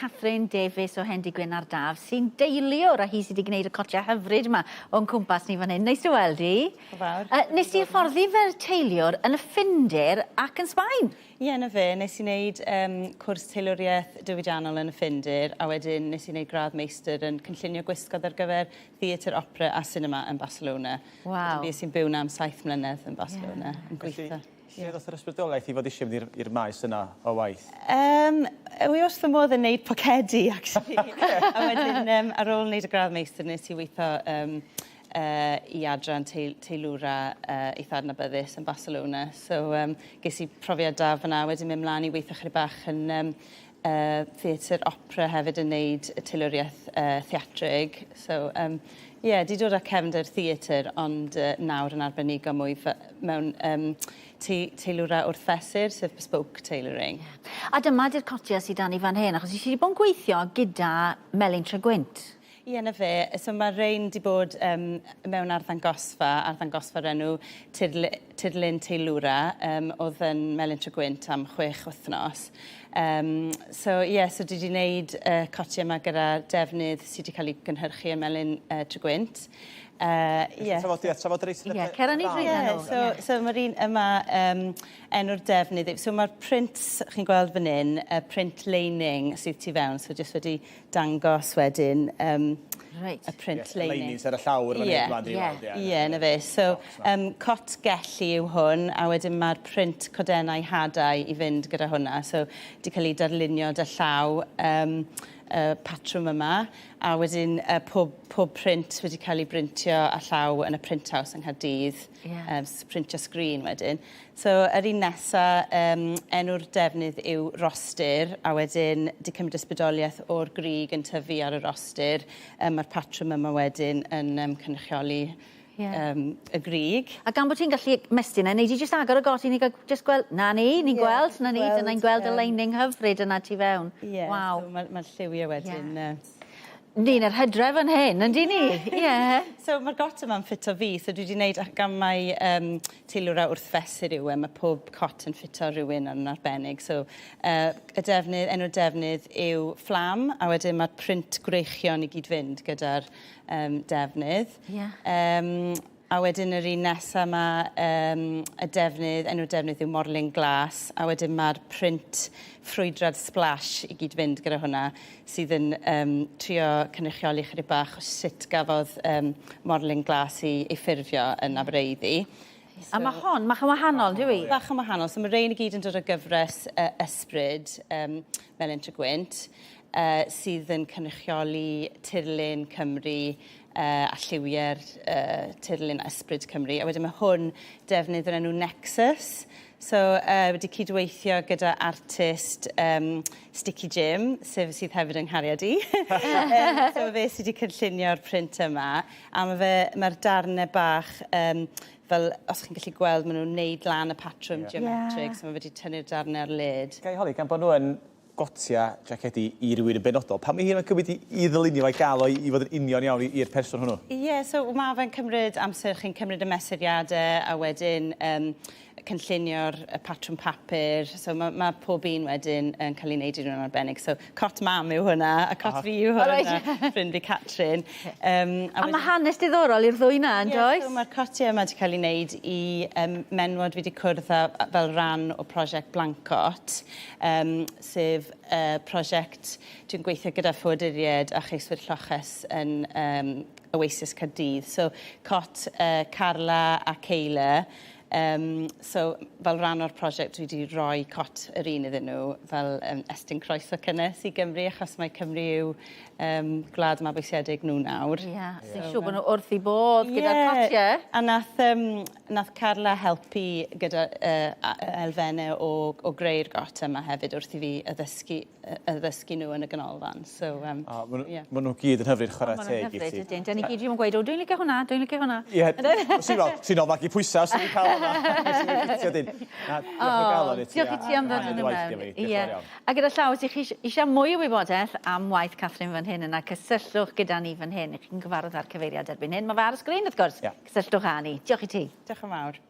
Catherine Davies o Hendy-gwyn ar Daf, sy'n deiliwr a hi sydd wedi gwneud y cotiau hyfryd yma o'n cwmpas ni fan hyn. Neis dy weld di. Fawr. Uh, nes ti hyfforddi fel teiliwr yn y Ffindir ac yn Sbaen? Ie, yeah, na fe. Nes i wneud um, cwrs teilwriaeth diwydiannol yn y Ffindir a wedyn nes i wneud gradd meistr yn cynllunio gwisgoedd ar gyfer theatr, opera a sinema yn Barcelona. Waw. Wedyn fues i'n byw 'na am saith mlynedd yn Barcelona yeah. yn gweithio. Felly, lle ddoth yr ysbrydoliaeth i fod eisiau mynd i'r maes yna o waith? Um, wi wrth fy modd yn neud pocedi, actually. A wedyn, um, ar ôl wneud y gradd meistr, nes i weithio um, uh, i adran teil teilwra uh, eitha adnabyddus yn Barcelona. So, um, ges i profiad da fyna, wedyn mynd mlaen i weithio chydig bach yn um, uh, theatr opera hefyd yn neud y teilwriaeth uh, theatrig. So, um, ie, yeah, di dod â cefndir theatr, ond uh, nawr yn arbenigo mwy mewn um, te teilwra wrth fesur, sef bespoke tailoring. Yeah. A dyma di'r cotiau sydd dan i fan hyn, achos i ti wedi bod yn gweithio gyda Melin Tregwynt. Ie, 'na fe. So ma' rein 'di bod yym mewn arddangosfa, arddangosfa o'r enw Tirlu- Tirlun Teilwra, yym o'dd yn Melin Tregwynt am chwech wythnos. Yym so ie, so dwi 'di neud y cotie 'ma gyda defnydd sy 'di ca'l 'i gynhyrchu yn Melin yy Tregwynt. Yy ie. Trafodiaeth, trafod reit Ie, cer â ni drwyddo Ie, nhw. so so ma'r un yma yym enw'r defnydd yw... So ma'r print chi'n gweld fan 'yn, y print leining sydd tu fewn, so jyst wedi dangos wedyn um, right. y print yes, leining. Leining sydd ar y llawr fan hyn, Ie, ie, na fe. So, um, cot gelli yw hwn, a wedyn mae'r print codennau hadau i fynd gyda hwnna. So, di cael ei darlunio dy llaw um, y patrwm yma, a wedyn uh, pob, pob print wedi cael ei brintio â llaw yn y print house yng Nghaerdydd. Yeah. Um, printio sgrin wedyn. So yr un nesa, um, enw'r defnydd yw rostir, a wedyn di cymryd ysbrydoliaeth o'r grug yn tyfu ar y rostir. Um, Mae'r patrwm yma wedyn yn um, cynrychioli yeah. um, y grug. A gan bod ti'n gallu mestyn e, neu di jyst agor y got i ni gael just gweld, na ni, ni'n yeah, gweld, na ni, dyna'n gweld y leining hyfryd yna tu fewn. Ie, yeah, Waw. so mae'r ma lliwiau wedyn... Yeah. Uh, Ni'n yr hydref yn hyn, yndyn ni? Ie. So mae'r got yma'n ffito fi, so dwi wedi gwneud, gan mai um, teilwra wrth fesur yw e, mae pob cot yn ffito rhywun yn arbennig. So uh, y defnydd, enw'r defnydd yw fflam, a wedyn mae'r print gwreichion i gyd fynd gyda'r um, defnydd. Yeah. Um, A wedyn yr un nesa ma' yym y defnydd enw'r defnydd yw Morlyn Glas a wedyn ma'r print ffrwydrad splash i gyd fynd gyda hwnna sydd yn yym trio cynrychioli chydig bach o sut gafodd yym Morlyn Glas 'i ei ffurfio yn Abereiddi. A ma' hon bach yn wahanol yndyw 'i? Bach yn wahanol. So ma' rein i gyd yn dod o gyfres yy Ysbryd yym Melin Tregwynt yy sydd yn cynrychioli tirlun Cymru a lliwiau'r uh, tirlun Ysbryd Cymru. A wedyn mae hwn defnydd o'r enw Nexus. So, uh, wedi cydweithio gyda artist um, Sticky Jim, sef sydd hefyd yng nghariad i. um, so fe sydd wedi cynllunio'r print yma. A mae fe, mae'r darnau bach, um, fel os chi'n gallu gweld, maen nhw'n neud lan y patrwm yeah. geometric, yeah. so mae wedi tynnu'r darnau ar led. Gai holi, gan bod nhw yn gotia jacedi i rywun yn benodol, pam mae hyn yn cymryd i, i ddylunio a'i gael o i, i fod yn union iawn i'r person hwnnw? Ie, yeah, so mae fe'n cymryd amser, chi'n cymryd y mesuriadau a wedyn um, cynllunio'r y patrwm papur. So mae, mae pob un wedyn yn cael ei wneud i rhywun arbennig. So cot mam yw hwnna, a cot fi yw hwnna, right. ffrind fi Catrin. Um, a, a mae hanes diddorol i'r ddwy na, yn does? Yeah, so mae'r cotiau yma wedi cael ei wneud i um, menwod fi wedi cwrdd â, fel rhan o prosiect Blancot. yym sef yy prosiect dwi'n gweithio gyda ffoaduriaid a cheiswyr lloches yn yym Oasis Caerdydd. So cot yy Carla a Kayla yym so fel rhan o'r prosiect dwi 'di roi cot yr un iddyn nhw fel yym estyn croeso cynnes i Gymru achos mae Cymru yw yym gwlad mabwysiedig nhw nawr. Ie, sy'n siŵr bod nhw wrth 'u bodd gyda'r cotie. A nath yym Nath Carla helpu gyda uh, elfennau o, o greu'r got yma hefyd wrth i fi addysgu, addysgu nhw yn y ganolfan. So, um, oh, ma yeah. Ma nhw gyd yn hyfryd chwarae teg i ti. Ydyn, dyn ni gyd yn gweud, o, dwi'n licio hwnna, dwi'n licio hwnna. Ie, ti'n fel, ti'n ofn magu pwysau os ti'n cael hwnna. Ti'n licio dyn. Na, diolch o galon i ti. Diolch i ti am ddod yn yma. Ie. A gyda llaw, os ych chi eisiau mwy o wybodaeth am waith Catherine fan hyn yna, cysylltwch gyda ni fan hyn. Chi'n gyfarwydd â'r cyfeiriad erbyn hyn. Mae fe ar y sgrin, wrth gwrs. Yeah. Cysylltwch â ni. Diolch i ti. Diolch yn fawr.